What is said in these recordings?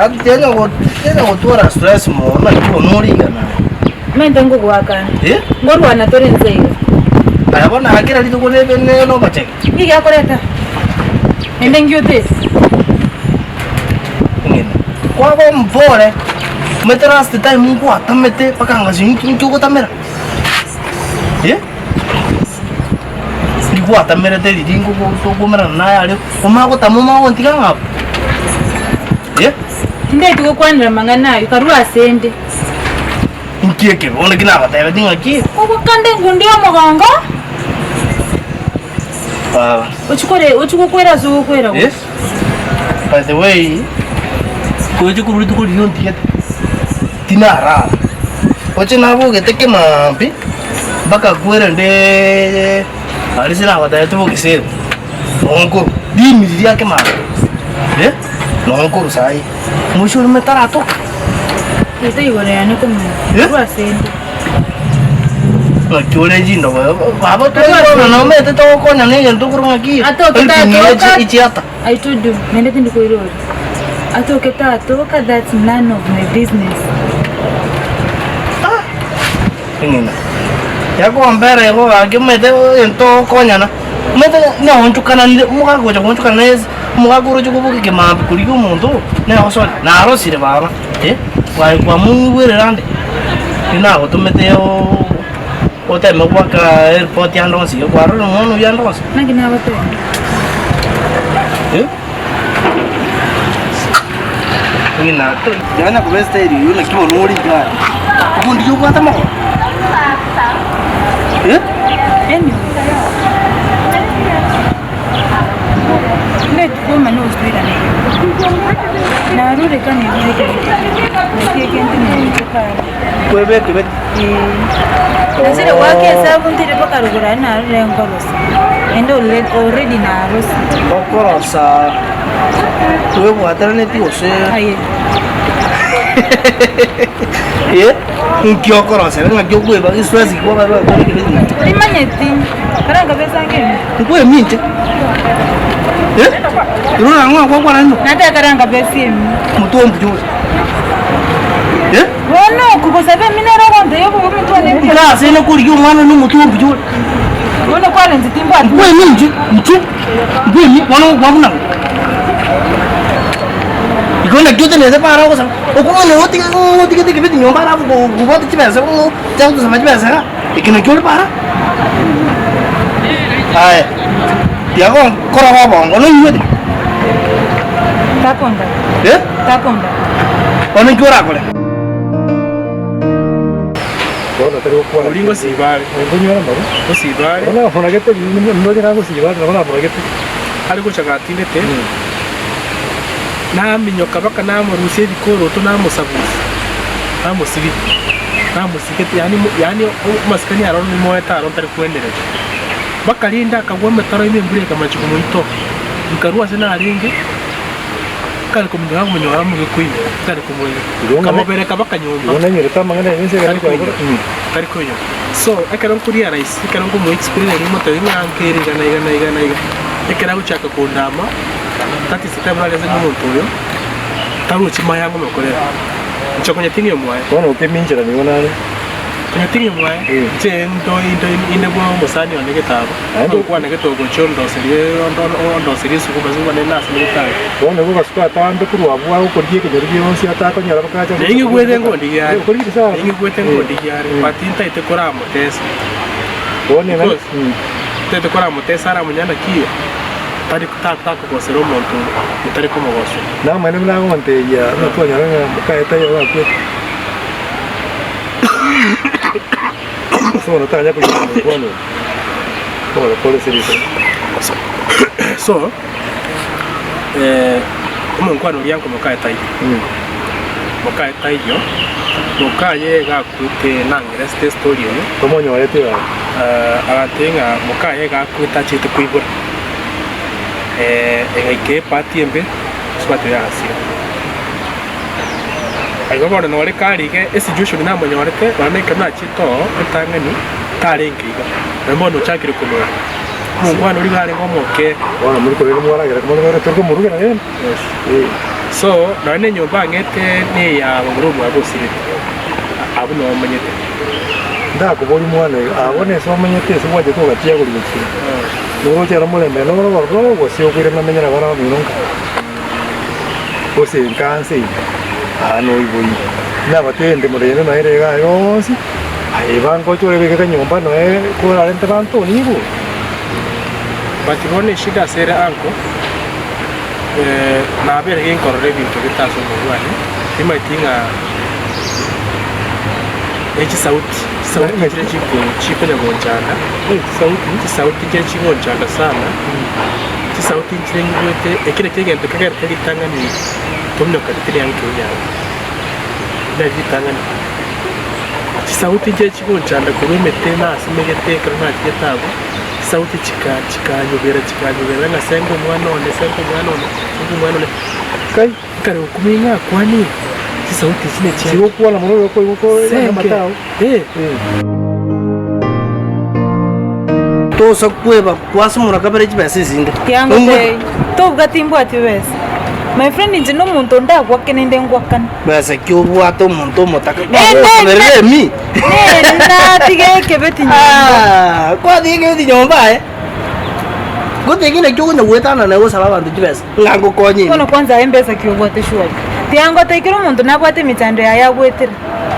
Tiga tiga gotwara stress mono naki bono ore iga naye. Omanyete ngogoakana. Eh? Ngorwana tore inse iga. Aya bono aa kera rituko nebe ne nobochege. Nki giakoreta? Naende nki otese? Ng'ina. Kwaba omopore, omanyete last time nkwatamete mpaka ngasinywa nki nki ogotamera? Eh? Ndigwatamerete riria tokomerana naye aria, omanye gotama omanye gontiga ng'a abwo? Eh? Tindaeti gokwanera amang'ana ayio, karue ase 'nde. Inki ekebe bono ki nagotebetie ng'aki? Ogokanda engundo y'omogongo. Baba. Ochie kore ochie gokwera ase ogokwera Eh? gose. By the way, gocha korwa rituko riria ontigete, tinarara. Oche nabogete kemambia, mpaka kwerende aria ase nagotebetie bogesero, nonya nkorwa, rimi riria kemambia, eh, nonya nkorwa saii, mosio orime taratoka. Gete igoro yane komanya, Eh? korwa ase ende. Naki ore chindobo baba twaigwana na omanyete togokonyana na egento okorwa ng'aki Atoke helping tatoka. echiata. I told you, naende tindi koirora. Atoke tatoka that's none of my business. Eng'ina yakombera igo gaki omanyete egento togokonyana omanyete naonchokananire omogaka gocha goonchokana na ase omogaka oroche koboka ekemambia korigia omonto nagosori narosire baba eh, kwaye kwamong'igwerera ande. Nagotomete oteme goaka eripoti ande onsi iga kwarorire omwana oyio ande onsi. Naki nagotebia. Eh? Ng'ina yanya koba estyle eyio naki bono ore iga aya. Omonto oyio obwate amagoro? Eh? Anyway. Omanye gositwera Narure kane Kwebe ekebe. Nachire goaka esabu ntire mpaka rogoro aria narure nkorosa naende already narosire. Okorosa twebwataraneti gose Aye. Eh, nki okorosera ng'aki okweba stress kwaba Timanyeti, kare nkabesa ngende. Nkwemia inche eh, rora ng'a gwakwana nino. Nataka kare nkabesa emi. Motwe ombuya ore eh. Bono okogosaba emi nere ogontebia obobe omotwe one mbuya. Iga ase nakorigia omwana one omotwe ombuya ore. Bono kwarentete timbwati. Nkwemia inche inche nkwemia bono gwabuna ng'o? Igo naki otenenete para ogosaba okomanya otige otigete ekebeti nyomba alafu kobwate chibesa chia gotosaba chibesa iga. Eke nakio ore para? Aye, tiga gokora obongo, noigwete? Takonda. Eh? Takonda. Bono inki orakore? Bono tari gokwana. Oria ngosibare. Nkonyora amaru. Ngosibare. Bono naboragete ndoche nagosibare nabo naboragete. Are gocha gatindete, naminyoka mpaka namorusia ebikoroto namosabusia, namosibia. Namosigete, yaani yaani amasikani aro nimoete aro ntari kwendereria. Mpaka rinde akagwa emetaro ime embura ekamachi komoitoa, nkarua ase narenge, nkare kominyoka nkomonyora omogekoime, ntari komoira. Igo ng'a- Nkamobereka mpaka nyomba. Igo nainyerete amang'ana ya ense Tari ekero koinyora, tari koinyora. So, ekero nkorealize, ekero nkomoexplainera nimotebia ng'a nkere iga na iga na iga na iga, ekero agochaka kondama, that is the time narese ng'a omonto oyo, tarochi maya ngomokorera. Inche konya ting'io mwaye. Bono okeminchera nigo nare. Konya ting'io mwaye. Inche ndo inde inde bwa omosani one getabo. Naende- Ogokwana getogo gochia ondoserie ondo- ondoserie esukuma esukuma nere nasimegete aria. Bono nigo ogasuka atambe korwa abwo agokorigia ekenyoro gionsi atakonyora bakacha Naye ng'igwete ngondigia are. Okorigia sawa. Naye ng'igwete ngondigia are. But ntaete koramotesa. Bono eng'ana- Because ntaete koramotesa aramonyane naki tari ta takogosera omonto otari komogosera. Namaene buna agontebia, buna twanyora ng'a mokaye taiyo agakwete. Ase bono tanya koyia omokwana oyo. Bono kore ase riso. So, omonkwana oria nko mokaye taiyo. Mokaye taiyo, mokaye iga akwete nang'eresete estory eye. Tomonyorete iga. Agantebia ng'a mokaye iga akwete achete koibora. Egaika epati embe, mosubati oye agasira. Igo bono nore kare iga esituation namonyorete, nonya na ekero nachiete oo entang'ani, tarenge iga, naende bono ochakire konora. Omongwana oria iga arenge omoke. Bono muri korende mwaragera komorogere tori komorugera rende. Yes. Eh. So, nonya na enyomba ang'ete na eya abamura omwabo osirete, abwo noo omanyete. Ndakoborie mwana oyo, abwo nese omanyete ase gwachete ogachia korigia chire. Noroche ere omorembe noro ororo gose okoirana namenye nabana bamino nka? Gose nka nse ime? Aa noiboire. Nabatebie morende nonya ere iga yonsi, aye bangoche orebeke kanyomba noe korarente banto nigo. But bono eshida ase ere uncle, nabere ginkorora ebinto gete ase omobua one, timanyeti ng'a echisauti, chisauti nchire chiko chikonya gonchanda, Chisauti? Chisauti nchire chigonchanda sana, chisauti nchire nyigwete, eki nakio egento kegerete ritang'ani tominyoka ritiri anke yane, nari ritang'ani. Chisauti nchire chigonchanda korwa emete nasimegete ekero nachigete abwo, chisauti chika chikanyobera chikanyobera ng'a senga omwana one, senga omwana one, senga omwana one. Kai. Ekero okumia ng'a akwanie, chisauti echi nechia. Chigokwana mono oyo okoigwa ko Senke, amato ao. eh. Tosa kweba kwasimora kabere chibesa echinde. Tiango tei, tobwati mbwati besa. My friend inche nomonto ndagwake naende ngwakane. Besa ki obwate omonto omotaka Eh, ne- gwagosaberera emi? Natiga ekebeti nyomba. Ah, kwatiga ekebeti nyomba aye. Goteki naki okonya goetana naye gosaba abanto chibesa ng'a ngokonye ime. Bono kwanza aye mbesa ki obwate surely? Tiangotebi kera omonto nabwate emechando yaye agwetera.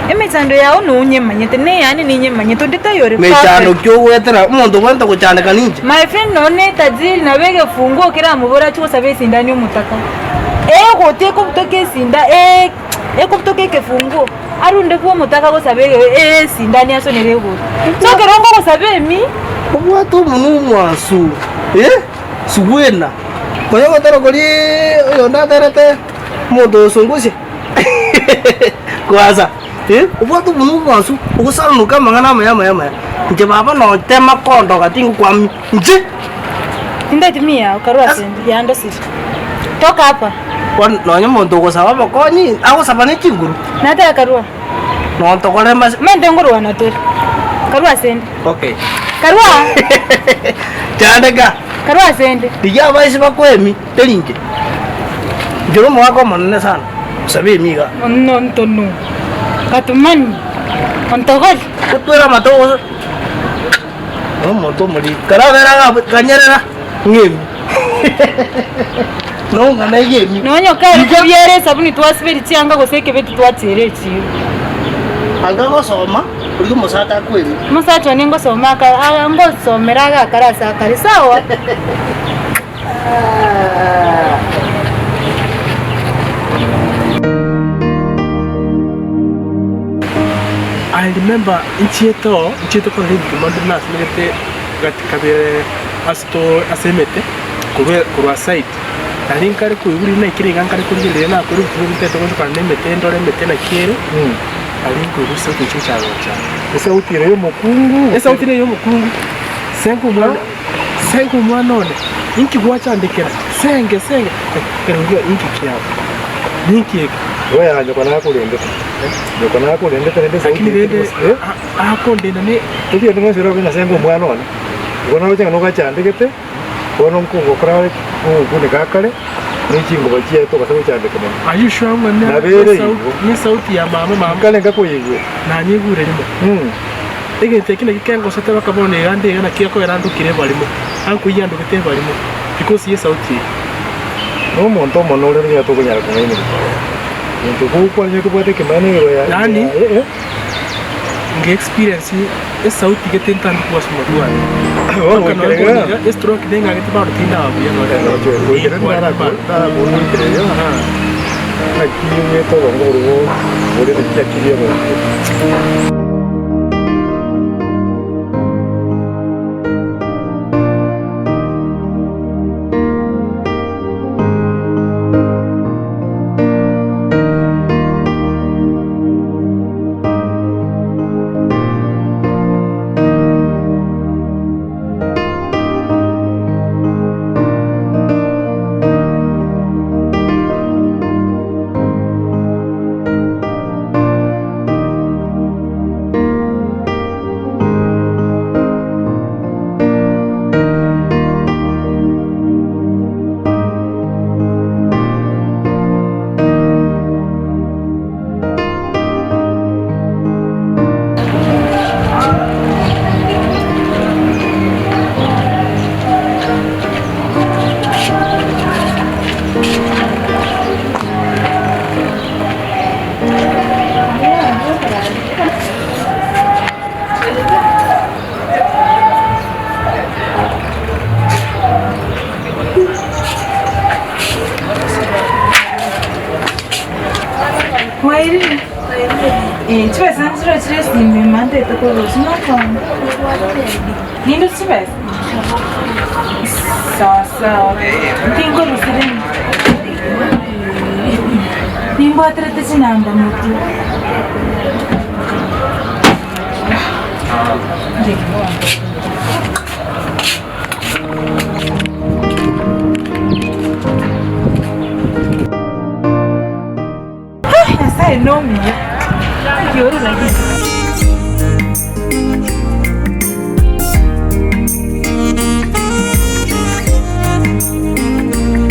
Emechando yao nonyemanyete, na eyane ninyemanyete, onde taiyo ore Mechando perfect. ki ogwetera omonto obwenerete gochandeka ninche? My friend nonye ne etajiri nabo egefunguo keramobore achie gosaba esindani omotaka. Egoti ekobutoka esinda ekobutoka ekefunguo, arunde bwa omotaka gosaba esindani asonere egoti. So ekero ngogosaba emi. Obwate omonwa omwansu, eh, sugwena, konya gotera koria oyonde aterete omonto oyo sungusia. Kwasa, eh, obwate omonwa omwansu, ogosanuka amang'ana amaya amaya amaya. Inche baba notema kondoga tingokwamia, inche! Nindeti mia okarua ase ende, yandosire. Toka hapa. Bono nonye omonto ogosaba obokonyi, agosaba ne chinguru. Nataka karua. Nontogore mase. Omanyete ngorwana tore. Karua ase ende. Okay. Karua. Chandeka. Karua ase ende. Rigia abaisi bakoemi, teri inche. Inche nomogaka omonene sana, osabe emi iga. Onontono. Katumani. Ontogori. Gotwera amato gose. Nomonto omoriri. Karabere agabu kanyerera ng'emi. Nong'ana eyemi. Nonya okare kobiara esabuni twasiberia chianga gose ekebeti twachiera echiro. Anga gosoma oria omosacha akwemi. Omosacha one ngosoma aka aa ngosomera agakare ase akare sawa. I remember nchiete oo, nchiete korora ebituma mbire nasimegete gati kabere ase to ase emete korwa korwa side. Nari nkare koigwa riria naikire iga nkare korigereria nakora ebituma ebintete gochokana na emete ndore emete naki ere, nari nkoigwa esauti echi gocha gocha. Esauti ere y'omokungu. Esauti neye y'omokungu, senga omwana. Senge omwana one, inki gwachandekera? Senge, senge! Ekero ngiya inki kiabo? Ninki eke? Oya nyoko nakorendete. Nyoko nakorendete naende esauti Lakini eye rende teri eh? akondenda ne Totiga tong'esere obe ng'a senge omwana one. Igo naroche ng'a nogachandegete, bono nkogokora are ogokuneka akare, ne chingoba chiaye togasa gochandeka mono. Are you sure ng'a ne Nabere igo. esauti ya mama mama Nkare nkakoigwete. Nanyigure rimo. Egento eke nakio kengosete baka bono iga nde iga naki gekogera ndokire ebarimo, ankoiyia andogete ebarimo because y'esauti eye. Nomonto omonene ore nigo tokonyara kong'ainereria. Gento gokwana nigo kebwate ekemanyererio igoro ya Yaani, yaye. nge experience esauti gete ntambe kobua ase omotwe one. Bono Mpaka nonya goikera iga. bono iga estroke neng'agete bado tindaba buya nonya Goikera Ninkwane bado. narakogoikera iga. Naki ogete obongo boria bore ne chiakili obonge. Chiro chire esimi ime ntete korusia nokonya. Ninde chibesa? Sawa sawa. Tinkorusire ime. Nimbwaterete chinamba motwe. Nyasaye nomuya. Naki ore lakini.